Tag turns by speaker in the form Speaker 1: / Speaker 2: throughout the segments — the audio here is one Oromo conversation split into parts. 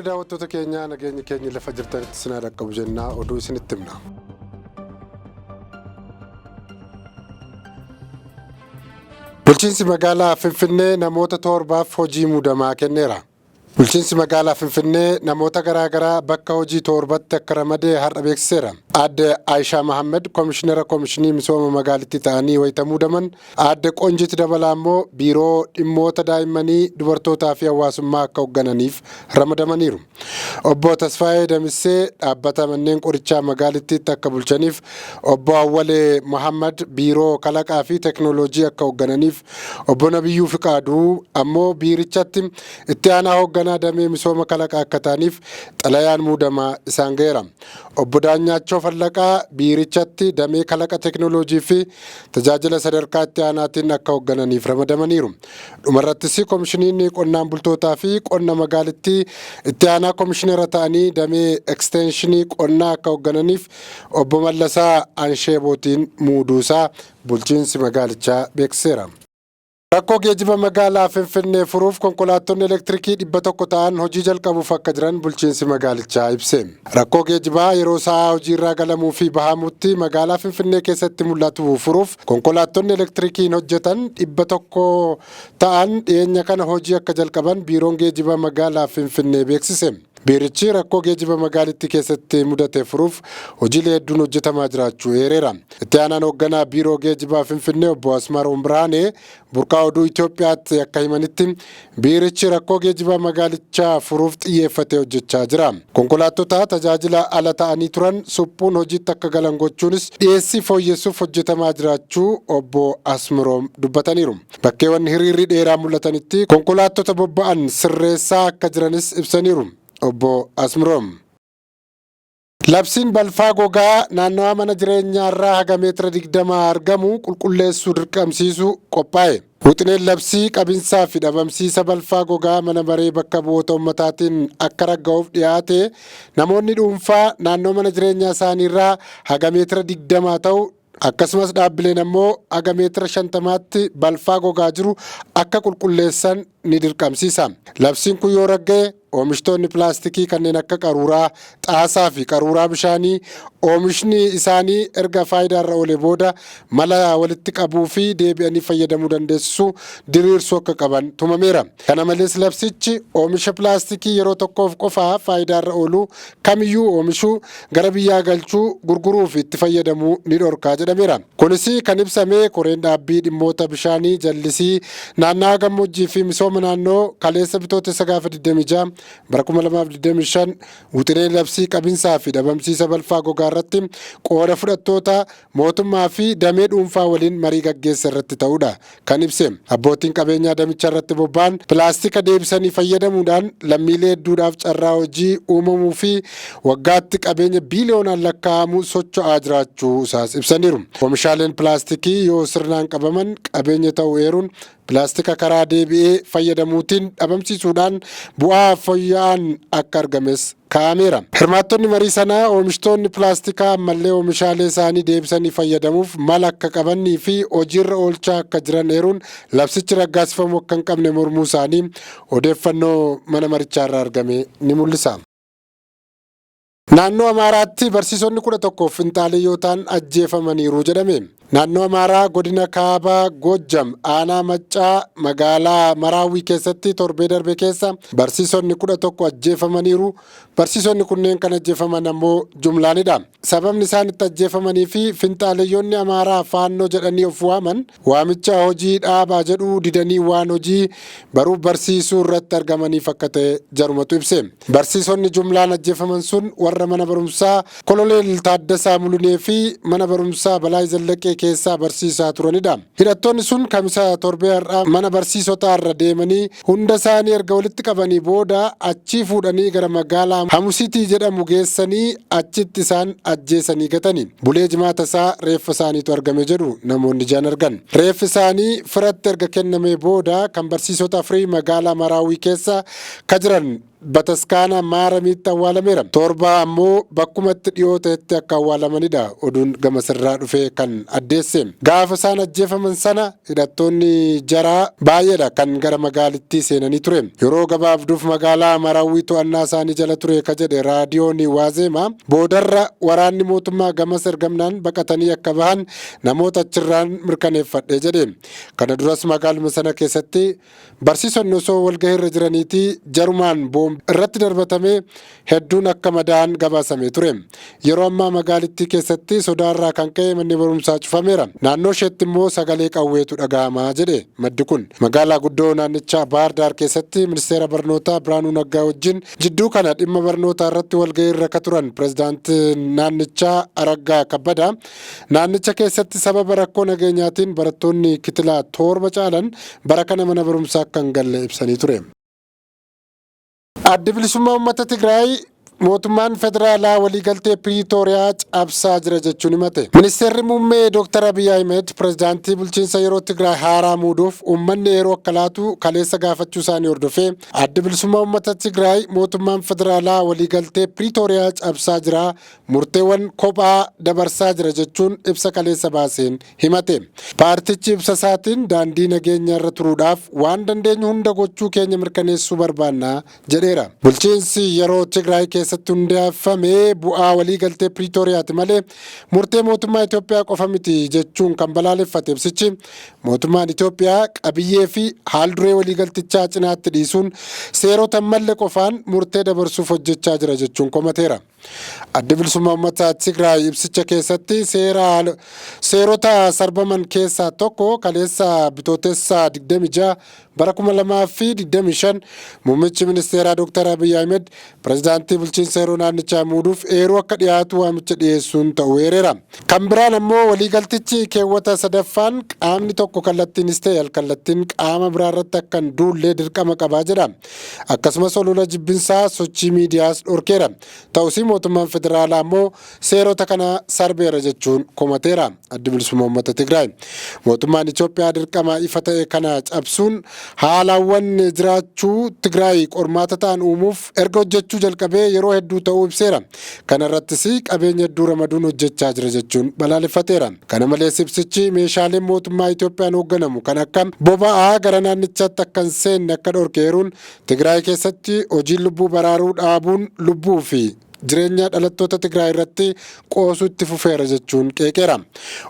Speaker 1: Harka fuune daawwattoota keenyaa, nageenyi keenya lafa jirtanitti isin haa dhaqqabu jennaa, oduu isinitti himna. Bulchiinsi magaalaa Finfinnee namoota 7f hojii muudamaa kenneera. Bulchiinsi magaalaa Finfinnee namoota garaagaraa bakka hojii 7tti akka ramadee har'a beeksiseera. Aadde Aayishaa Mahammed Komishinara Komishinii Misooma Magaalittii ta'anii wayita muudaman, Aadde Qonjit Dabalaa immoo Biiroo Dhimmoota Daa'immanii, Dubartootaa fi Hawaasummaa akka hooggananiif ramadamaniiru. Obbo Tasfaayee Damissee dhaabbata manneen qorichaa magaalittiitti akka bulchaniif, Obbo Awwalee Muhammad Biiroo Kalaqaa fi Teknooloojii akka hooggananiif, Obbo Nabiyyuu Fiqaaduu ammoo biirichatti itti aanaa hoogganaa damee misooma kalaqaa akka ta'aniif xalayaan muudamaa isaan ga'eera. Obbo Daanyaachoo Fallaqaa biirichatti damee kalaqa teknooloojii fi tajaajila sadarkaa itti aanaatiin akka hooggananiif ramadamaniiru. Dhumarrattis komishiniin qonnaan bultootaa fi qonna magaalittii itti aanaa komishinara ta'anii damee eksteenshinii qonnaa akka hooggananiif Obbo Mallasaa Ansheebootiin muuduusaa bulchiinsi magaalichaa beeksiseera. Rakkoo geejiba magaalaa Finfinnee furuuf konkolaattonni elektirikii 100 ta'an hojii jalqabuuf akka jiran bulchiinsi magaalichaa ibse. Rakkoo geejibaa yeroo sa'aa hojiirraa galamuu fi bahamutti magaalaa Finfinnee keessatti mul'atu furuuf konkolaattonni elektirikiin hojjetan 100 ta'an dhiyeenya kana hojii akka jalqaban biiroon geejiba magaalaa Finfinnee beeksise. Biirichi rakkoo geejiba magaalittii keessatti mudate furuuf hojiilee hedduun hojjetamaa jiraachuu eereera. Itti aanaan hoogganaa biiroo geejibaa Finfinnee Obbo Asmaroon Birhaanee burqaa oduu Itoophiyaatti akka himanitti, biirichi rakkoo geejibaa magaalichaa furuuf xiyyeeffatee hojjechaa jira. Konkolaattota tajaajila ala ta'anii turan suphuun hojiitti akka galan gochuunis dhiyeessii fooyyessuuf hojjetamaa jiraachuu Obbo Asmaroom dubbataniiru. Bakkeewwan hiriirri dheeraa mul'atanitti konkolaattota bobba'an sirreessaa akka jiranis ibsaniiru. Obbo Asmiroom. Labsiin balfaa gogaa naannawaa mana jireenyaarraa haga meetira 20 argamu qulqulleessuu dirqamsiisu qophaa'e. Wixineen labsii qabinsaa fi dhabamsiisa balfaa gogaa mana maree bakka bu'oota ummataatiin akka ragga'uuf dhiyaate, namoonni dhuunfaa naannoo mana jireenyaa isaaniirraa haga meetira 20 ta'u, akkasumas dhaabbileen ammoo haga meetira 50tti balfaa gogaa jiru akka qulqulleessan ni dirqamsiisa. Labsiin kun yoo ragga'e, oomishtoonni pilaastikii kanneen akka qaruuraa, xaasaa fi qaruuraa bishaanii oomishni isaanii erga faayidaarra oole booda mala walitti qabuu fi deebi'anii fayyadamuu dandeessisu diriirsuu akka qaban tumameera. Kana malees, labsichi oomisha pilaastikii yeroo tokkoof qofa faayidaarra oolu kamiyyuu oomishuu, gara biyyaa galchuu, gurguruu fi itti fayyadamuu ni dhorkaa jedhameera. Kunis kan ibsame koreen dhaabbii dhimmoota bishaanii, jallisii, naannawaa gammoojjii fi misooma naannoo kaleessa Bitootessa gaafa 26 bara 2025 wixinee labsii qabinsaa fi dhabamsiisa balfaa gogaa irratti qooda fudhattoota mootummaa fi damee dhuunfaa waliin marii gaggeessa irratti ta'uudha kan ibse. Abbootiin qabeenyaa damicha irratti bobba'an pilaastika deebisanii fayyadamuudhaan lammiilee hedduudhaaf carraa hojii uumamuu fi waggaatti qabeenya biiliyoonaan lakkaa'amu socho'aa jiraachuu isaas ibsaniiru. Oomishaaleen pilaastikii yoo sirnaan qabaman qabeenya ta'uu eeruun, pilaastika karaa deebi'ee fayyadamuutiin dhabamsiisuudhaan bu'aa fooyya'aan akka argames kaa'ameera. Hirmaattonni marii sanaa oomishtoonni pilaastikaa ammallee oomishaalee isaanii deebisanii fayyadamuuf mala akka qabanii fi hojiirra oolchaa akka jiran eeruun, labsichi raggaasifamuu akka hin qabne mormuu isaanii odeeffannoo mana marichaarraa argame ni mul'isa. Naannoo Amaaraatti barsiisonni 11 finxaalee yoo ta'an ajjeefamaniiru jedhame. Naannoo Amaaraa, godina Kaaba Goojjam, aanaa Maccaa, magaalaa Maraawwii keessatti torbee darbe keessa barsiisonni 11 ajjeefamaniiru. Barsiisonni kunneen kan ajjeefaman ammoo jumlaanidha. Sababni isaan itti ajjeefamanii fi finxaaleyyoonni Amaaraa Faannoo jedhanii of waaman waamicha hojii dhaabaa jedhu didanii waan hojii baruuf barsiisuu irratti argamaniif akka ta'e jarumatu ibse. Barsiisonni jumlaan ajjeefaman sun warra mana barumsaa Koloneel Taaddasaa Mulunee fi mana barumsaa Balaay Zallaqee keessaa barsiisaa turanidha. Hidhattoonni sun Kamisa torbee har'aa mana barsiisotaa irra deemanii hunda isaanii erga walitti qabanii booda, achii fuudhanii gara magaalaa Hamusitii jedhamu geessanii achitti isaan ajjeesanii gatani. Bulee Jimaata isaa reeffa isaaniitu argame jedhu namoonni ijaan argan. Reeffi isaanii firatti erga kennamee booda kan barsiisota afurii magaalaa Maraawii keessa ka jiran Bataskaana Maaramiitti awwaalameera. 7 ammoo bakkumatti dhiyoo ta'etti akka awwaalamanidha oduun gamasirraa dhufe kan addeesse. Gaafa isaan ajjeefaman sana hidhattoonni jaraa baay'eedha kan gara magaalittii seenanii ture. Yeroo gabaabduuf magaalaa Marawwii to'annaa isaanii jala ture ka jedhe raadiyoon Waazeema, boodarra waraanni mootummaa gamas ergamnaan baqatanii akka bahan namoota achirraan mirkaneeffadhe jedhe. Kana duras magaaluma sana keessatti barsiisonni osoo walgahiirra jiraniitii jarumaan boombi irratti darbatamee hedduun akka madaa'an gabaasamee ture. Yeroo ammaa magaalittii keessatti sodaarraa kan ka'e manni barumsaa cufameera. Naannoo isheetti immoo sagalee qawweetu dhaga'amaa jedhe maddi kun. Magaalaa guddoo naannichaa Baahir Daar keessatti ministeera barnootaa Biraanuu Naggaa wajjin jidduu kana dhimma barnootaa irratti walgahiirra ka turan pirezidaantii naannichaa Araggaa Kabbadaa, naannicha keessatti sababa rakkoo nageenyaatiin barattoonni kitilaa 7 caalan bara kana mana barumsaa akka hin galle ibsanii ture. Addi Bilisummaa Uummata Tigraay mootummaan federaalaa waliigaltee Piriitooriyaa cabsaa jira jechuun himate. Ministeerri muummee Dr. Abiy Ahmed pirezidaantii bulchiinsa yeroo Tigraay haaraa muuduuf uummanni yeroo akka laatu kaleessa gaafachuu isaanii hordofee, Addi Bilisummaa Uummata Tigraay mootummaan federaalaa waliigaltee Piriitooriyaa cabsaa jira, murteewwan kophaa dabarsaa jira jechuun ibsa kaleessa baaseen himate. Paartichi ibsa isaatiin, daandii nageenya irra turuudhaaf waan dandeenyu hunda gochuu keenya mirkaneessuu barbaanna jedheera. Bulchiinsi yeroo Tigraay keessatti hundeeffame bu'aa waliigaltee Piriitooriyaati malee murtee mootummaa Itoophiyaa qofa miti jechuun kan balaaleffate ibsichi, mootummaan Itoophiyaa qabiyyee fi haal duree waliigaltichaa cinaatti dhiisuun seerota malle qofaan murtee dabarsuuf hojjechaa jira jechuun komateera. Addi Bilisummaa Uummata Tigraay ibsicha keessatti seerota sarbaman keessaa tokko kaleessa Bitootessa 26 bara 2025 muummichi ministeeraa Dr. Abiy Ahmed pirezidaantii bulchiinsa yeroo naannichaa muuduuf eeruu akka dhiyaatu waamicha dhiyeessuun ta'uu eereera. Kan biraan ammoo waliigaltichi keewwata sadaffaan qaamni tokko kallattiinis ta'e alkallattiin qaama biraa irratti akka hin duullee dirqama qabaa jedha. Akkasumas olola jibbinsaa, sochii miidiyaas dhorkeera. Ta'us mootummaan federaalaa ammoo seerota kana sarbeera jechuun komateera. Addi Bilisummaa Uummata Tigraay. Mootummaan Itoophiyaa dirqama ifa ta'e kana cabsuun haalawwan jiraachuu Tigraay qormaata ta'an uumuuf erga hojjechuu jalqabee yeroo hedduu ta'uu ibseera. Kana irrattis qabeenya hedduu ramaduun hojjechaa jira jechuun balaaleffateera. Kana malees ibsichi meeshaaleen mootummaa Itoophiyaan hoogganamu kan akka boba'aa gara naannichaatti akka hin seenne akka dhorke eeruun, Tigraay keessatti hojiin lubbuu baraaruu dhaabuun lubbuu fi jireenya dhalattoota Tigraay irratti qoosuu itti fufeera jechuun qeeqeera.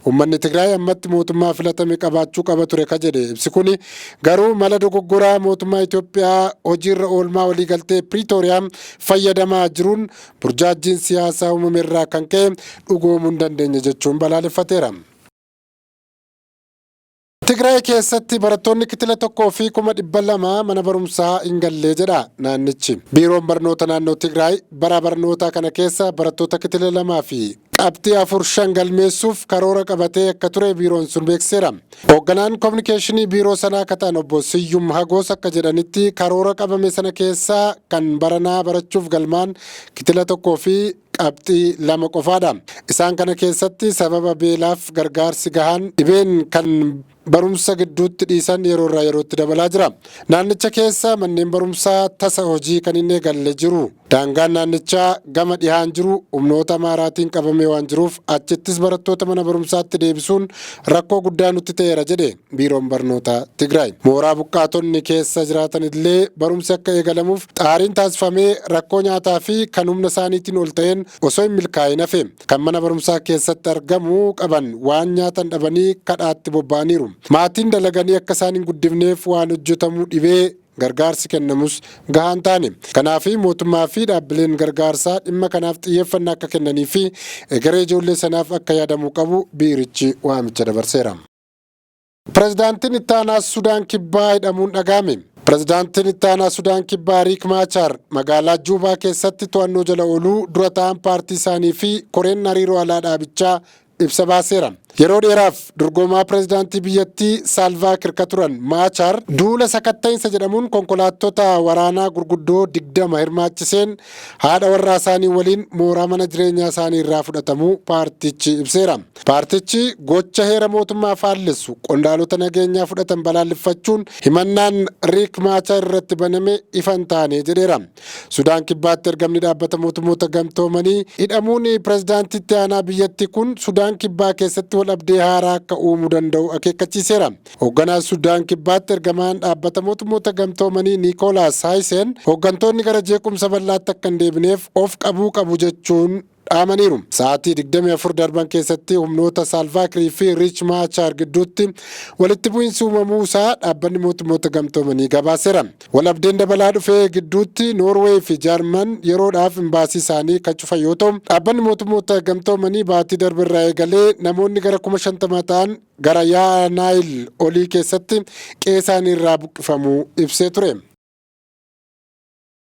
Speaker 1: Uummanni Tigraay ammatti mootummaa filatame qabaachuu qaba ture ka jedhe ibsi kuni, garuu mala dogoggoraa mootummaa Itoophiyaa hojiirra oolmaa waliigaltee Piriitooriyaa fayyadamaa jiruun burjaajjiin siyaasaa uumame irraa kan ka'e dhugoomuu hin dandeenye jechuun balaaleffateera. Tigraay keessatti barattoonni kitila 1,200,000 mana barumsaa hin gallee jedha naannichi. Biiroon barnoota naannoo Tigraay bara barnootaa kana keessa barattoota kitila 2.45 galmeessuuf karoora qabatee akka ture biiroon sun beeksiseera. Hoogganaan kominikeeshinii biiroo sanaa akka ta'an obbo Siyyum Hagoos akka jedhanitti, karoora qabame sana keessaa kan baranaa barachuuf galmaan kitila 1.2 qofaadha. Isaan kana keessatti sababa beelaaf gargaarsi gahaan dhibeen kan barumsa gidduutti dhiisan yeroo irraa yerootti dabalaa jira. Naannicha keessa manneen barumsaa tasa hojii kan hin eegalle jiru. Daangaan naannichaa gama dhihaan jiru humnoota Amaaraatiin qabamee waan jiruuf achittis barattoota mana barumsaatti deebisuun rakkoo guddaa nutti ta'eera jedhe biiroon barnoota Tigraay. Mooraa buqqaatonni keessa jiraatan illee barumsi akka eegalamuuf xaariin taasifamee rakkoo nyaataa fi kan humna isaaniitiin ol ta'een osoo hin milkaa'in hafe. Kan mana barumsaa keessatti argamu qaban waan nyaatan dhabanii kadhaatti bobba'aniiru. Maatiin dalaganii akka isaan hin guddifneef waan hojjetamu dhibee gargaarsi kennamus gahaa hin taane. Kanaaf mootummaa fi dhaabbileen gargaarsaa dhimma kanaaf xiyyeeffannaa akka kennanii fi egeree ijoollee sanaaf akka yaadamuu qabu biirichi waamicha dabarseera. Pirezidaantiin itti aanaa Sudaan Kibbaa hidhamuun dhaga'ame. Pirezidaantiin itti aanaa Sudaan Kibbaa Riik Maachaar magaalaa Juubaa keessatti to'annoo jala ooluu dura ta'an paartii isaanii fi koreen hariiroo alaa dhaabichaa ibsa baaseera. Yeroo dheeraaf dorgomaa pireezidaantii biyyattii Saalvaa Kiir ka turan Maachaar duula sakatta'iinsa jedhamuun konkolaattota waraanaa gurguddoo 20 hirmaachiseen haadha warraa isaanii waliin mooraa mana jireenyaa isaanii irraa fudhatamuu paartichi ibseera. Paartichi gocha heera mootummaa faallessu qondaalota nageenyaa fudhatan balaaleffachuun himannaan Riik Maachaar irratti baname ifa hin taane jedheera. Sudaan Kibbaatti ergamni dhaabbata mootummoota gamtoomanii hidhamuun pireezidaantitti aanaa biyyattii kun Sudaan Kibbaa keessatti wal dhabdee haaraa akka uumuu danda'u akeekkachiiseera. Hoogganaa Sudaan Kibbaatti ergamaan dhaabbata mootummoota gamtoomanii Niikoolaas Haayiseen hooggantoonni gara jeequmsa bal'aatti akka hin deebineef of qabuu qabu jechuun dhaamaniiru. Sa'aatii 24 darban keessatti humnoota Saalvaakirii fi Riich Maachaar gidduutti walitti bu'iinsi uumamuu isaa dhaabbanni mootummoota gamtoomanii gabaaseera. Waldhabdeen dabalaa dhufee gidduutti Noorweey fi Jaarman yeroodhaaf imbaasii isaanii kan cufan yoo ta'u, dhaabbanni mootummoota gamtoomanii baatii darbe irraa eegalee namoonni gara 50,000 ta'an gara yaa'a Naayil olii keessatti qe'ee isaanii irraa buqqifamuu ibsee ture.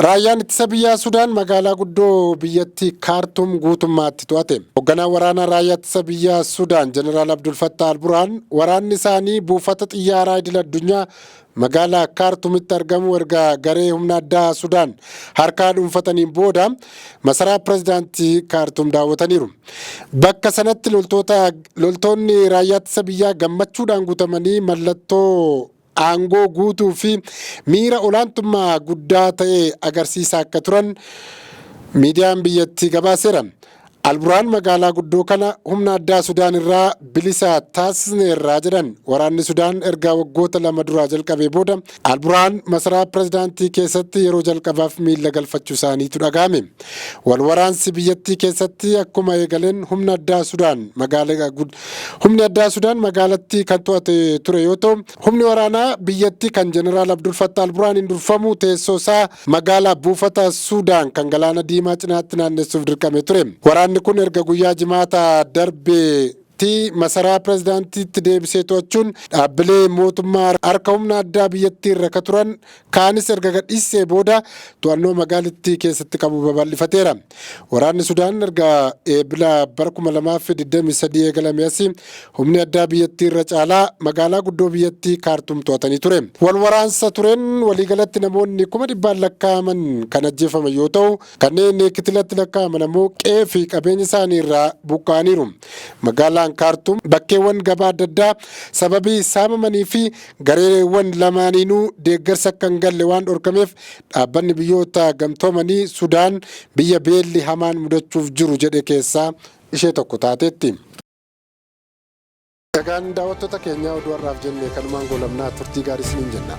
Speaker 1: Raayyaan ittisa biyyaa Sudaan magaalaa guddoo biyyattii Kaartuum guutummaatti to'ate. Hoogganaan waraanaa raayyaa ittisa biyyaa Sudaan Jeneraal Abdul Fattah Al-Burhaan waraanni isaanii buufata xiyyaaraa idil addunyaa magaalaa Kaartuumitti argamu erga garee humna addaa Sudaan harkaa dhuunfataniin booda masaraa pireezidaantii Kaartuum daawwataniiru. Bakka sanatti loltoonni raayyaa ittisa biyyaa gammachuudhaan guutamanii mallattoo aangoo guutuu fi miira olaantummaa guddaa ta'e agarsiisaa akka turan miidiyaan biyyattii gabaaseera. Alburhaan magaalaa guddoo kana humna addaa Sudaan irraa bilisa taasisneerraa jedhan. Waraanni Sudaan erga waggoota 2 duraa jalqabee booda Alburhaan masaraa pireezidaantii keessatti yeroo jalqabaaf miilla galfachuu isaaniitu dhaga'ame. Wal waraansi biyyattii keessatti akkuma eegaleen humna addaa Sudaan magaalaa humni addaa Sudaan magaalattii kan to'ate ture yoo ta'u, humni waraanaa biyyattii kan Jeneraal Abdul Fattah Alburhaaniin durfamu teessoo isaa magaalaa buufata Sudaan kan galaana diimaa cinaatti naannessuuf dirqame ture. Waraanni kun erga guyyaa Jimaata darbeetti masaraa pireezidaantiitti deebisee to'achuun dhaabbilee mootummaa harka humna addaa biyyattii irra ka turan kaanis erga gadhiisee booda to'annoo magaalittii keessatti qabu babal'ifateera. Waraanni Sudaan erga Eebila bara 2023 eegalame asii humni addaa biyyattii irra caalaa magaalaa guddoo biyyattii Kaartuum to'atanii ture. Wal waraansa tureen waliigalatti namoonni 100,000 lakkaa'aman kan ajjeefaman yoo ta'u, kanneen kitilatti lakkaa'aman ammoo qe'ee fi qabeenya isaanii irraa buqqa'aniiru. Magaalaan Kaartuum bakkeewwan gabaa adda addaa sababii saamamanii fi gareewwan lamaaniinuu deeggarsa akka hin galle waan dhorkameef dhaabbanni biyyoota gamtoomanii Sudaan biyya beelli hamaan mudachuuf jiru jedhe keessaa ishee tokko taateetti. Egaan daawwattoota keenya, oduu har'aaf jenne kanumaan goolabnaa. Turtii gaarii isiniin jenna.